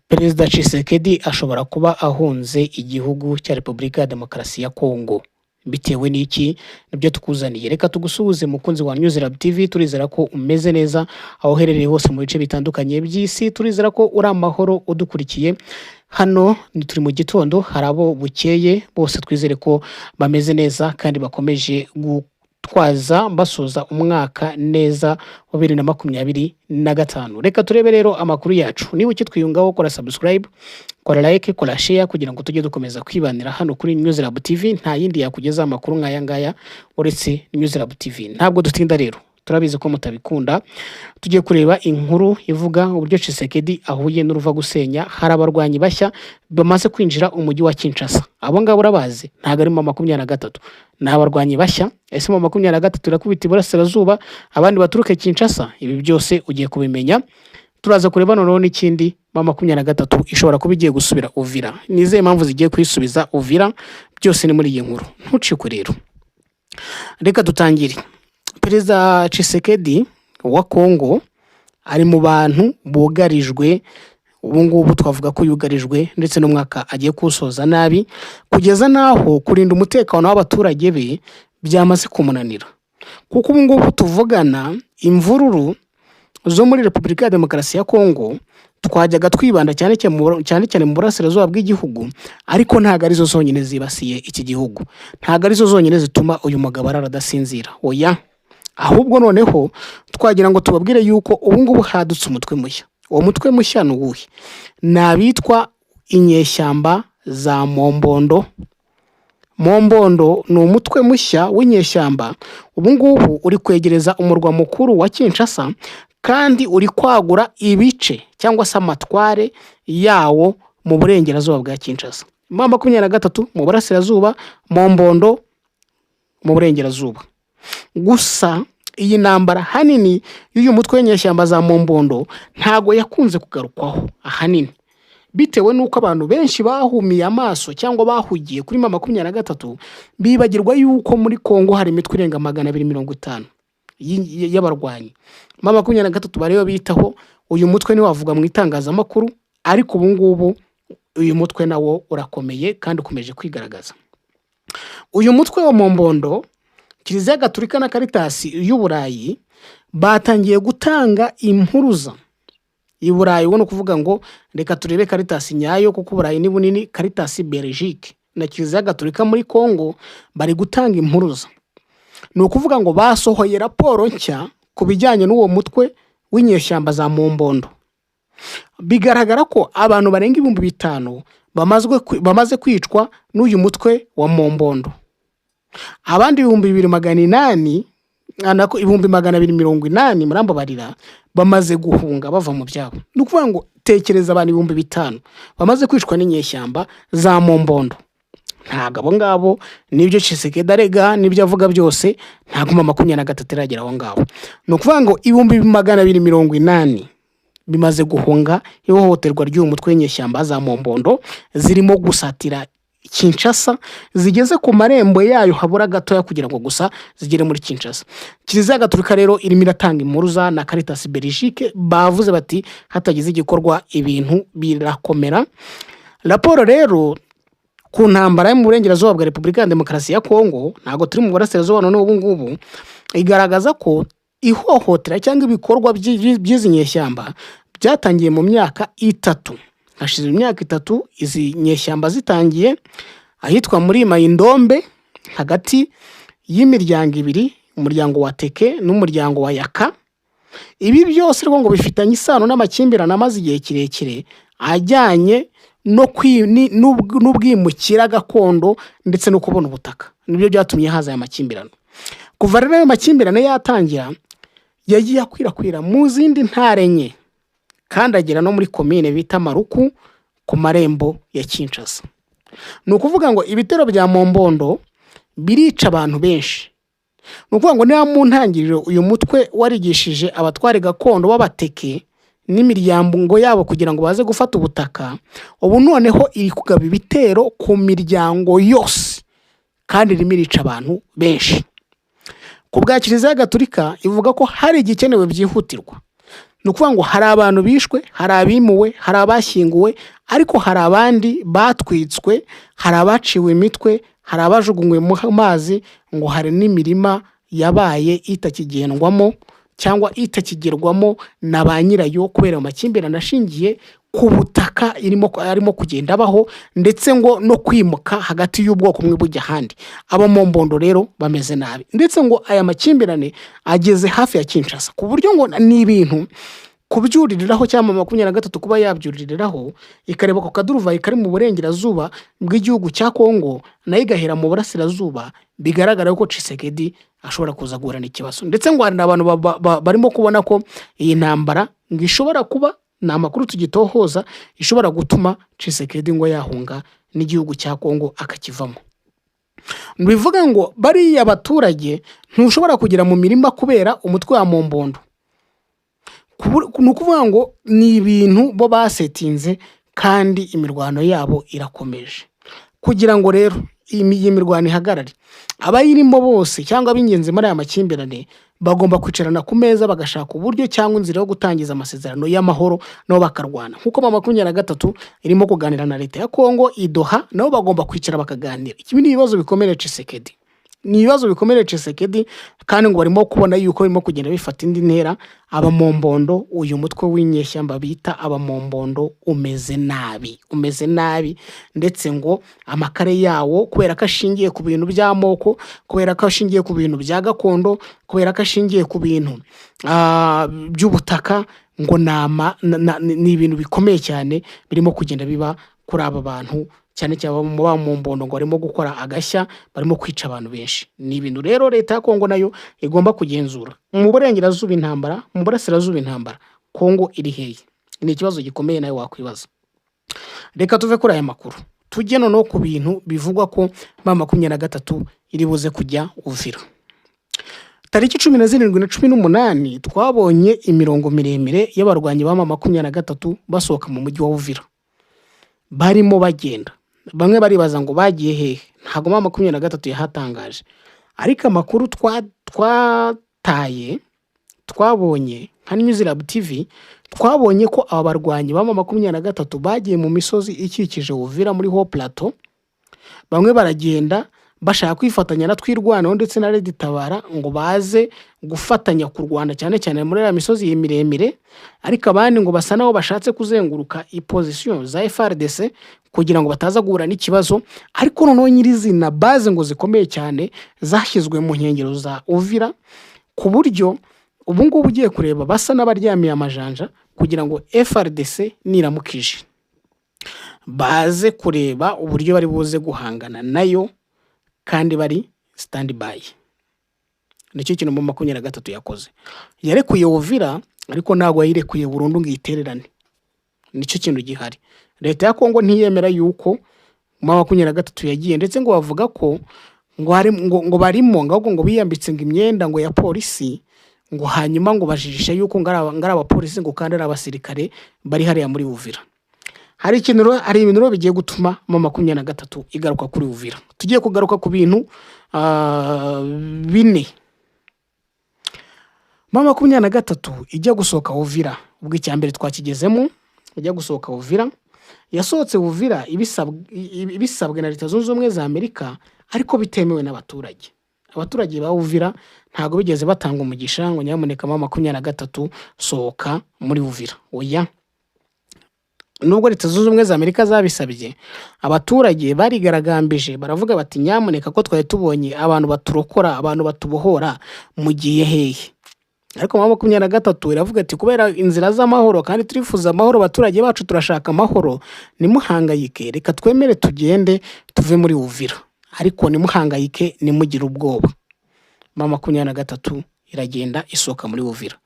Perezida Tshisekedi ashobora kuba ahunze igihugu cya Repubulika ya Demokarasi ya Kongo. Bitewe n'iki? Nibyo tukuzaniye. Reka tugusuhuze, mukunzi wa News Lab TV, turizera ko umeze neza aho uherereye hose mu bice bitandukanye by'isi, turizera ko uri amahoro udukurikiye. Hano ni turi mu gitondo, hari abo bukeye, bose twizere ko bameze neza kandi bakomeje gutwaza basoza umwaka neza wa 2025. Reka turebe rero amakuru yacu. Niba ukitwiyungaho, kora subscribe, kora like, kora share kugira ngo tujye dukomeza kwibanira hano kuri News Lab TV. Nta yindi yakugezaho amakuru nk'aya ngaya uretse News Lab TV. Ntabwo dutinda rero, turabizi ko mutabikunda. Tugiye kureba inkuru ivuga uburyo Tshisekedi ahuye n'uruva gusenya. Hari abarwanyi bashya bamaze kwinjira umujyi wa Kinshasa. Abo ngabo urabazi, ntabwo ari mu 23, ni abarwanyi bashya. Ese mu 23 irakubita iburasirazuba, abandi baturuke Kinshasa? Ibi byose ugiye kubimenya. Turaza kureba noneho n'ikindi: ma 23 ishobora kuba igiye gusubira Uvira. Ni izihe mpamvu zigiye kuyisubiza Uvira? Byose ni muri iyi nkuru, ntucikwe rero. Reka dutangire. Perezida Tshisekedi wa Kongo ari mu bantu bugarijwe ubu ngubu, twavuga ko yugarijwe ndetse n'umwaka agiye kuwusoza nabi, kugeza n'aho kurinda umutekano w'abaturage be byamaze kumunanira, kuko ubu ngubu tuvugana imvururu zo muri Repubulika ya Demokarasi ya Kongo twajyaga twibanda cyane cyane cyane cyane mu burasirazuba bw'igihugu, ariko ntabwo arizo zonyine zibasiye iki gihugu, ntabwo arizo zonyine zituma uyu mugabo arara adasinzira, oya. Ahubwo noneho twagira ngo tubabwire yuko ubu ngubu hadutse umutwe mushya. Uwo mutwe mushya ni uwuhe? Ni abitwa inyeshyamba za Mombondo. Mombondo ni umutwe mushya w'inyeshyamba ubu ngubu uri kwegereza umurwa mukuru wa Kinshasa, kandi uri kwagura ibice cyangwa se amatware yawo mu burengerazuba bwa Kinshasa. Ma 23 mu burasirazuba, Mombondo mu burengerazuba. Gusa iyi ntambara ahanini y'uyu mutwe w'inyeshyamba za Mombondo ntago yakunze kugarukwaho, ahanini bitewe n'uko abantu benshi bahumiye amaso cyangwa bahugiye kuri ma 23, bibagirwa yuko muri Kongo hari imitwe irenga 250 y'abarwanyi. Ma 23 bariyo bitaho, uyu mutwe ntiwavuga mu itangazamakuru, ariko ubu ngubu uyu mutwe nawo urakomeye kandi ukomeje kwigaragaza. Uyu mutwe wa Mombondo, Kiliziya Gatulika na Karitasi y'Uburayi batangiye gutanga impuruza i Burayi. Ubwo ni ukuvuga ngo reka turebe Karitasi nyayo, kuko Uburayi ni bunini. Karitasi Belgique na Kiliziya Gatulika muri Congo bari gutanga impuruza. Ni ukuvuga ngo basohoye raporo nshya ku bijyanye n'uwo mutwe w'inyeshyamba za Mombondo. Bigaragara ko abantu barenga 5000 bamaze kwicwa n'uyu mutwe wa Mombondo, abandi 2800, nako 280,000, murambabarira, bamaze guhunga bava mu byabo. Ni ukuvuga ngo tekereza abantu 5000 bamaze kwicwa n'inyeshyamba za Mombondo. Ntabwo abo ngabo nibyo Tshisekedi arega, n'ibyo avuga byose, ntabwo ma 23 iragera aho ngaho. Ni ukuvuga ngo 280,000 bimaze guhunga ihohoterwa ry'uyu mutwe w'inyeshyamba za Mombondo zirimo gusatira Kinshasa, zigeze ku marembo yayo, habura gatoya kugira ngo gusa zigere muri Kinshasa. Kiliziya Gatolika rero irimo iratanga impuruza na Caritas Belgique, bavuze bati hatagize igikorwa ibintu birakomera. Raporo rero ku ntambara yo mu burengerazuba bwa Repubulika ya Demokarasi ya Kongo, ntabwo turi mu burasirazuba none ubu ngubu, igaragaza ko ihohotera cyangwa ibikorwa by'izi nyeshyamba byatangiye mu myaka 3. Hashize imyaka 3 izi nyeshyamba zitangiye ahitwa muri Mayindombe, hagati y'imiryango ibiri, umuryango wa Teke n'umuryango wa Yaka. Ibi byose rwo ngo bifitanye isano n'amakimbirane amaze igihe kirekire ajyanye no n'ubwimukira gakondo ndetse no kubona ubutaka. Nibyo byatumye haza aya makimbirane. Kuva rero ayo makimbirane yatangira, yagiye akwirakwira mu zindi ntara enye, kandi agera no muri komine bita Maluku ku marembo ya Kinshasa. Ni ukuvuga ngo ibitero bya Mombondo birica abantu benshi. Ni ukuvuga ngo niba mu ntangiriro uyu mutwe warigishije abatware gakondo b'Abateke n'imiryango yabo kugira ngo baze gufata ubutaka, ubu noneho iri kugaba ibitero ku miryango yose kandi irimo irica abantu benshi. Ku bwa Kiliziya Gatulika, ivuga ko hari igikenewe byihutirwa. Ni ukuvuga ngo hari abantu bishwe, hari abimuwe, hari abashyinguwe, ariko hari abandi batwitswe, hari abaciwe imitwe, hari abajugunywe mu mazi, ngo hari n'imirima yabaye itakigendwamo cyangwa itakigerwamo na ba nyirayo kubera amakimbirane ashingiye ku butaka irimo arimo kugenda abaho, ndetse ngo no kwimuka hagati y'ubwoko bumwe bujya ahandi. Abo mu Mbondo rero bameze nabi, ndetse ngo aya makimbirane ageze hafi ya Kinshasa, ku buryo ngo ni ibintu kubyuririraho cyangwa 23 kuba yabyuririraho, ikareba ku kaduruvayi kari mu burengerazuba bw'igihugu cya Kongo, nayo igahera mu burasirazuba. Bigaragara ko Tshisekedi ashobora kuza guhura n'ikibazo, ndetse ngo hari n'abantu barimo kubona ko iyi ntambara ngo ishobora kuba, ni amakuru tugitohoza, ishobora gutuma Tshisekedi ngo yahunga n'igihugu cya Kongo akakivamo. Bivuga ngo bariya baturage ntushobora kugera mu mirima kubera umutwe wa Mombondo. Ni ukuvuga ngo ni ibintu bo basetinze, kandi imirwano yabo irakomeje. Kugira ngo rero iyi mirwano ihagarare, abayirimo bose cyangwa ab'ingenzi muri aya makimbirane bagomba kwicarana ku meza, bagashaka uburyo cyangwa inzira yo gutangiza amasezerano y'amahoro, nabo bakarwana nk'uko 23 irimo kuganira na leta ya Kongo i Doha. Nabo bagomba kwicara bakaganira. Ibi ni ibibazo bikomeye Tshisekedi, ni ibibazo bikomeye Tshisekedi, kandi ngo barimo kubona yuko birimo kugenda bifata indi ntera. Abamombondo, uyu mutwe w'inyeshyamba bita abamombondo, umeze nabi, umeze nabi, ndetse ngo amakare yawo, kubera ko ashingiye ku bintu by'amoko, kubera ko ashingiye ku bintu bya gakondo, kubera ko ashingiye ku bintu by'ubutaka, ngo ni ibintu bikomeye cyane birimo kugenda biba kuri aba bantu, cyane cyane ba mu Mbondo, ngo barimo gukora agashya, barimo kwica abantu benshi. Ni ibintu rero leta ya Kongo nayo igomba kugenzura. Mu burengerazuba intambara, mu burasirazuba intambara, Kongo iri hehe? Ni ikibazo gikomeye nawe wakwibaza. Reka tuve kuri aya makuru, tujye noneho ku bintu bivugwa ko M23 iri buze kujya Uvira. Tariki 17 na 18 twabonye imirongo miremire y'abarwanyi ba M23 basohoka mu mujyi wa Uvira, barimo bagenda. Bamwe baribaza ngo bagiye hehe? Ntabwo M23 yahatangaje, ariko amakuru twataye, twabonye nka News Lab TV, twabonye ko aba barwanyi ba M23 bagiye mu misozi ikikije Uvira muri Haut Plateau. Bamwe baragenda bashaka kwifatanya na Twirwaneho ndetse na Red Tabara, ngo baze gufatanya kurwana cyane cyane muri iriya misozi miremire, ariko abandi ngo basa naho bashatse kuzenguruka i position za FARDC kugira ngo bataza guhura n'ikibazo. Ariko noneho nyirizina base ngo zikomeye cyane zashyizwe mu nkengero za Uvira, ku buryo ubu ngubu ugiye kureba basa n'abaryamiye amajanja, kugira ngo FARDC niramukije baze kureba uburyo bari buze guhangana nayo kandi bari stand by. Nicyo kintu M23 yakoze. Yarekuye Uvira, ariko ntabwo yayirekuye burundu ngo iyitererane. Nicyo kintu gihari. Leta ya Kongo ntiyemera yuko M23 yagiye, ndetse ngo bavuga ko ngo hari ngo barimo ngo ahubwo ngo biyambitse ngo imyenda ngo ya polisi, ngo hanyuma ngo bajijisha yuko ngo ari abapolisi, ngo kandi ari abasirikare bari hariya muri Uvira. Hari ikintu rero, hari ibintu rero bigiye gutuma M23 igaruka kuri Uvira. Tugiye kugaruka ku bintu bine. M23 ijya gusohoka Uvira, ubwo icya mbere twakigezemo, ijya gusohoka Uvira, yasohotse Uvira ibisabwe na Leta Zunze Ubumwe za Amerika, ariko bitemewe n'abaturage. Abaturage ba Uvira ntabwo bigeze batanga umugisha ngo nyamuneka M23 sohoka muri Uvira, oya. Nubwo Leta Zunze Ubumwe za Amerika zabisabye, abaturage barigaragambije, baravuga bati: "Nyamuneka, ko twari tubonye abantu baturokora, abantu batubohora, mugiye hehe?" Ariko M23 iravuga ati: "Kubera inzira z'amahoro kandi turifuza amahoro, abaturage bacu turashaka amahoro, ntimuhangayike, reka twemere tugende tuve muri Uvira, ariko ntimuhangayike, ntimugire ubwoba." M23 iragenda isohoka muri Uvira,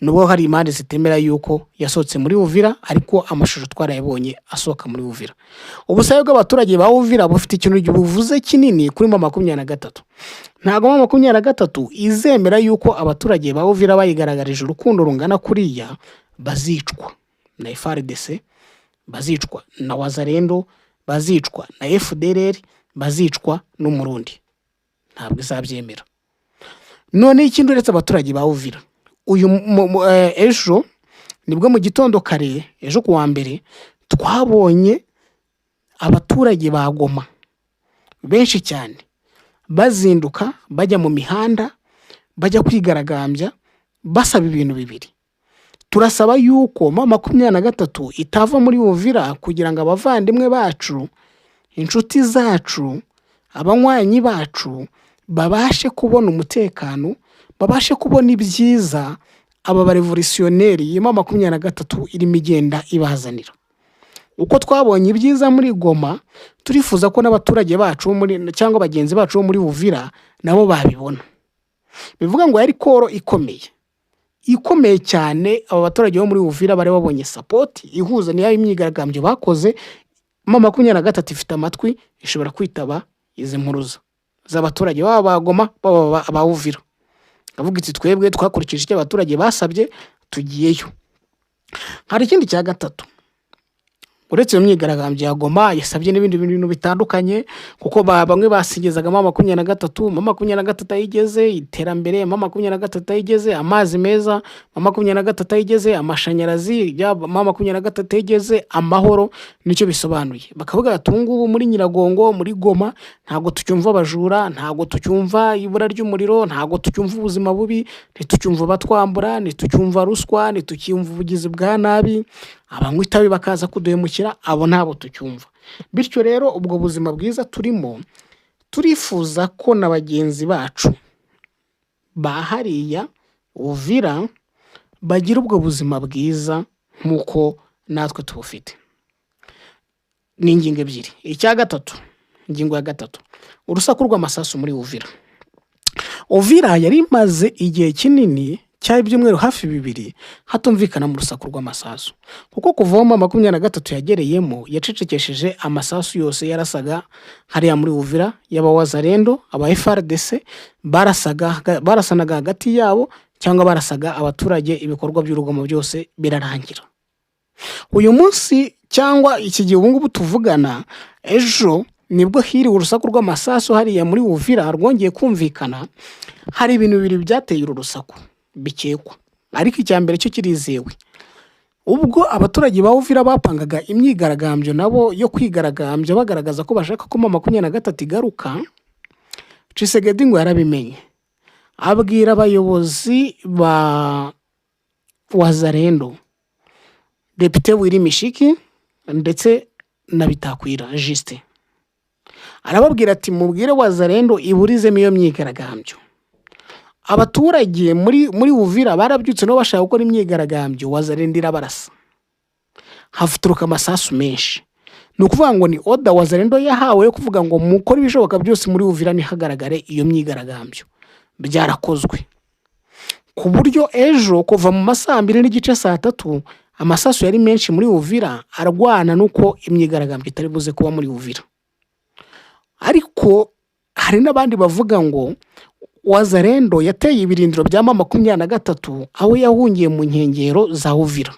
nubwo hari impande zitemera yuko yasohotse muri Uvira, ariko amashusho twarayabonye asohoka muri Uvira. Ubusabe bw'abaturage ba Uvira bufite ikintu buvuze kinini kuri M23. Ntabwo M23 izemera yuko abaturage ba Uvira bayigaragarije urukundo rungana kuriya bazicwa na FARDC, bazicwa na Wazalendo, bazicwa na FDLR, bazicwa n'Umurundi. Ntabwo izabyemera. Noneho ikindi, uretse abaturage ba Uvira, uyu ejo Nibwo mu gitondo kare ejo ku wa mbere twabonye abaturage ba Goma benshi cyane bazinduka bajya mu mihanda, bajya kwigaragambya basaba ibintu bibiri: turasaba yuko M23 itava muri Uvira kugira ngo abavandimwe bacu, inshuti zacu, abanywanyi bacu babashe kubona umutekano, babashe kubona ibyiza aba barévolutionnaires iyi M23 irimo igenda ibazanira. Uko twabonye ibyiza muri Goma, turifuza ko n'abaturage bacu bo muri cyangwa bagenzi bacu bo muri Uvira nabo babibona. Bivuga ngo yari call ikomeye, ikomeye cyane. Aba baturage bo muri Uvira bari babonye support ihuza n'iyo imyigaragambyo bakoze. M23 ifite amatwi, ishobora kwitaba izi mpuruza z'abaturage, baba ba Goma, baba aba Uvira. Ikavuga iti: "Twebwe twakurikije icyo abaturage basabye, tugiyeyo." Hari ikindi cya gatatu uretse iyo myigaragambyo ya Goma yasabye n'ibindi bintu bitandukanye, kuko bamwe basingizaga M23, M23 aho igeze iterambere, M23 aho igeze amazi meza, M23 aho igeze amashanyarazi, M23 aho igeze amahoro. Nicyo bisobanuye. Bakavuga bati: "Ubu ngubu muri Nyiragongo, muri Goma, ntabwo tucyumva abajura, ntabwo tucyumva ibura ry'umuriro, ntabwo tucyumva ubuzima bubi, ntitucyumva abatwambura, ntitucyumva ruswa, ntitucyumva ubugizi bwa nabi, abanywa itabi bakaza kuduhemukira, abo ntabwo tucyumva. Bityo rero ubwo buzima bwiza turimo, turifuza ko na bagenzi bacu ba hariya Uvira bagira ubwo buzima bwiza nk'uko natwe tubufite." Ni ingingo ebyiri. Icya gatatu, ingingo ya gatatu, urusaku rw'amasasu muri Uvira. Uvira yari imaze igihe kinini cy'ibyumweru hafi 2 hatumvikana mu rusaku rw'amasasu, kuko kuva aho M23 yagereyemo yacecekesheje amasasu yose yarasaga hariya muri Uvira, y'aba Wazalendo, aba FARDC barasaga, barasanaga hagati yabo cyangwa barasaga abaturage. Ibikorwa by'urugomo byose birarangira. Uyu munsi cyangwa iki gihe ubu ngubu tuvugana, ejo nibwo hiriwe urusaku rw'amasasu hariya muri Uvira rwongeye kumvikana. Hari ibintu bibiri byateye uru rusaku bikekwa, ariko icya mbere cyo kirizewe. Ubwo abaturage ba Uvira bapangaga imyigaragambyo nabo yo kwigaragambya bagaragaza ko bashaka ko M23 igaruka, Tshisekedi ngo yarabimenye, abwira abayobozi ba Wazalendo, Depite Willy Mishiki ndetse na Bitakwira Justin, arababwira ati: "Mubwire Wazalendo iburizemo iyo myigaragambyo." Abaturage muri Uvira barabyutse nabo bashaka gukora imyigaragambyo, Wazalendo irabarasa, haturuka amasasu menshi. Ni ukuvuga ngo ni order Wazalendo yahawe yo kuvuga ngo mukore ibishoboka byose muri Uvira ntihagaragare iyo myigaragambyo. Byarakozwe, ku buryo ejo kuva mu ma 2:30, saa 3, amasasu yari menshi muri Uvira, arwana n'uko imyigaragambyo itari buze kuba muri Uvira. Ariko hari n'abandi bavuga ngo Wazalendo yateye ibirindiro bya M23 aho yahungiye mu nkengero za Uvira,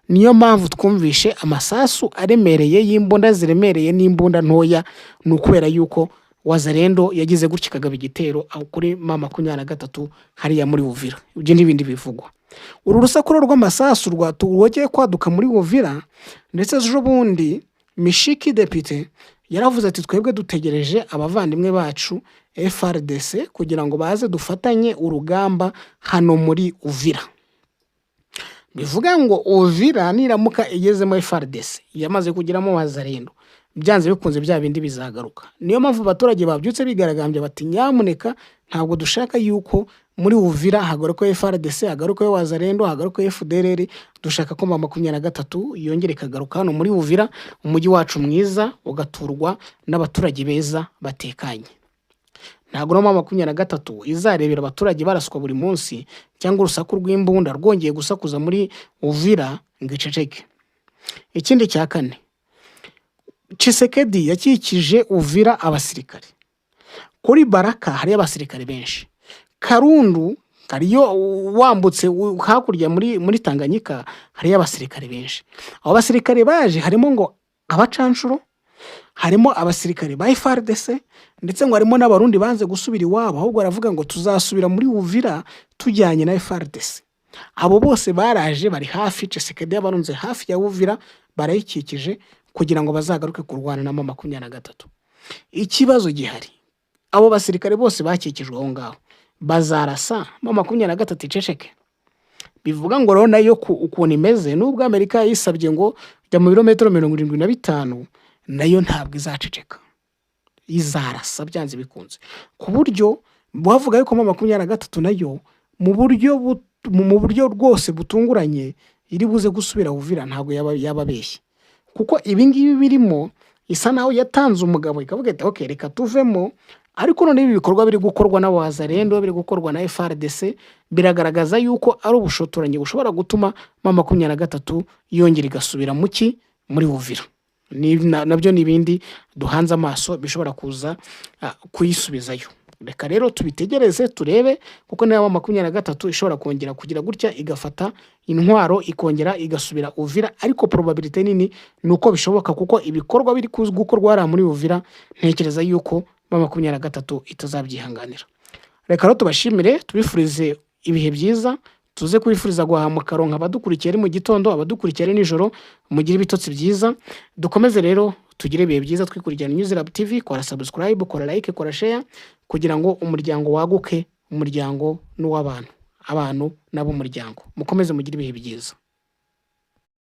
niyo mpamvu twumvishe amasasu aremereye y'imbunda ziremereye n'imbunda ntoya. Ni ukubera yuko Wazalendo yagize gutya ikagaba igitero aho kuri M23 hariya muri Uvira. Ibyo n'ibindi bivugwa. Uru rusaku rw'amasasu rwongeye kwaduka muri Uvira, ndetse ejo bundi Mishiki depite yaravuze ati: "Twebwe dutegereje abavandimwe bacu FARDC kugira ngo baze dufatanye urugamba hano muri Uvira." Bivuga ngo Uvira niramuka igezemo FARDC, yamaze kugeramo Wazalendo, byanze bikunze bya bindi bizagaruka. Niyo mpamvu abaturage babyutse bigaragambya bati: "Nyamuneka, ntabwo dushaka yuko muri Uvira hagaruka FARDC, hagaruka Wazalendo, hagaruka FDLR. Dushaka ko M23 yongera ikagaruka hano muri Uvira, umujyi wacu mwiza ugaturwa n'abaturage beza batekanye." Ntabwo M23 izarebera abaturage baraswa buri munsi cyangwa urusaku rw'imbunda rwongeye gusakuza muri Uvira ngo iceceke. Ikindi cya kane, Tshisekedi yakikije Uvira abasirikare. Kuri Baraka hariyo abasirikare benshi, Karundu hariyo, wambutse hakurya muri Tanganyika hariyo abasirikare benshi. Abo basirikare baje harimo ngo abacanshuro, harimo abasirikare ba FARDC, ndetse ngo harimo n'Abarundi banze gusubira iwabo, ahubwo baravuga ngo tuzasubira muri Uvira tujyanye na FARDC. Abo bose baraje, bari hafi. Tshisekedi yabarunze hafi ya Uvira, barayikikije kugira ngo bazagaruke kurwana na M23. Ikibazo gihari, abo basirikare bose bakikijwe aho ngaho bazarasa M23 iceceke? Bivuga ngo rero nayo ukuntu imeze, nubwo Amerika yayisabye ngo jya mu birometero 75, nayo ntabwo izaceceka, izarasa byanze bikunze, ku buryo bavuga yuko M23 nayo mu buryo rwose butunguranye iri buze gusubira Uvira. Ntabwo yaba abeshye, kuko ibi ngibi birimo isa naho yatanze umugabo, ikavuga iti: "Ok, reka tuvemo." Ariko noneho ibi bikorwa biri gukorwa na Wazalendo, biri gukorwa na FARDC, biragaragaza yuko ari ubushotoranyi bushobora gutuma M23 yongera igasubira mu ki muri Uvira. Nabyo ni ibindi duhanze amaso bishobora kuza kuyisubizayo. Reka rero tubitegereze turebe, kuko niba M23 ishobora kongera kugira gutya igafata intwaro, ikongera igasubira Uvira, ariko probabilité nini ni uko bishoboka, kuko ibikorwa biri gukorwa hariya muri Uvira, ntekereza yuko M23 itazabyihanganira. Reka rero tubashimire, tubifurize ibihe byiza, tuze kubifuriza guhaha mukaronka. Abadukurikiye ari mu gitondo, abadukurikiye ari nijoro, mugire ibitotsi byiza. Dukomeze rero tugire ibihe byiza twikurikirana News Lab TV. Kora subscribe, kora like, kora share, kugira ngo umuryango waguke. Umuryango n'uw'abantu, abantu n'ab'umuryango. Mukomeze mugire ibihe byiza.